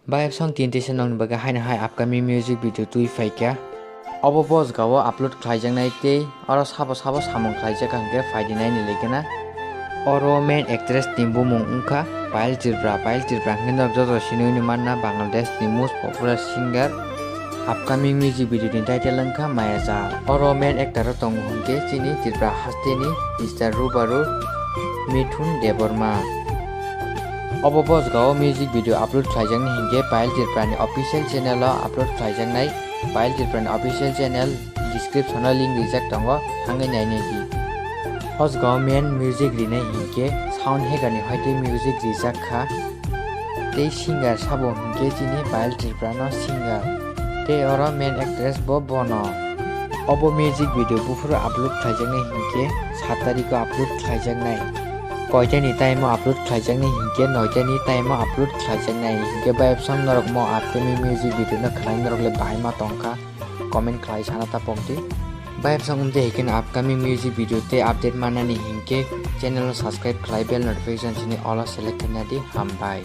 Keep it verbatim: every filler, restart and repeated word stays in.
Bayapsong tin teisa nokni bagwi haino hai upcoming music video twi phaikha. Obo bosgao upload khlaijaknai tei oro sabo sabo samung khlaijak hwnkhe phaidi naini lekena. Oro main actress ni bumung wngkha Payal Tripura. Payal Tripura hwnkhe norok joto sinui manna Bangladesh ni most popular singer. Upcoming music video ni title wngkha Mayajal. Oro main actor o tongo hwnkhe chini Tripura haste ni Mister Rubaru Mithun Debbarma. Obo bosgao music video upload khlaijaknai hwnkhe Payal Tripura ni official channel o upload khlaijaknai. Payal Tripura ni official channel description o link rijak tongo, thangwi nainai di. Bosgao main music rinai hwnkhe sound hacker ni hoite music rijak kha. Tei singer sabo hwnkhe chini Payal Tripura no singer. Tei oro main actress bo bono. Obo music video buphuru upload khlaijaknai hwnkhe sat tarikh o upload khlaijaknai. Koitani time o upload khlaijaknai hwnkhe noitani time o upload khlaijaknai hwnkhe bayapsong norok mo upcoming music video no khwnai norok le bahai ma tongkha, comment khlai sana ta pokdi. Bayapsong umte hwnkhe upcoming music video tei update manani hwnkhe channel o subscribe khlai bell notification sini all o select khaina di, hambai.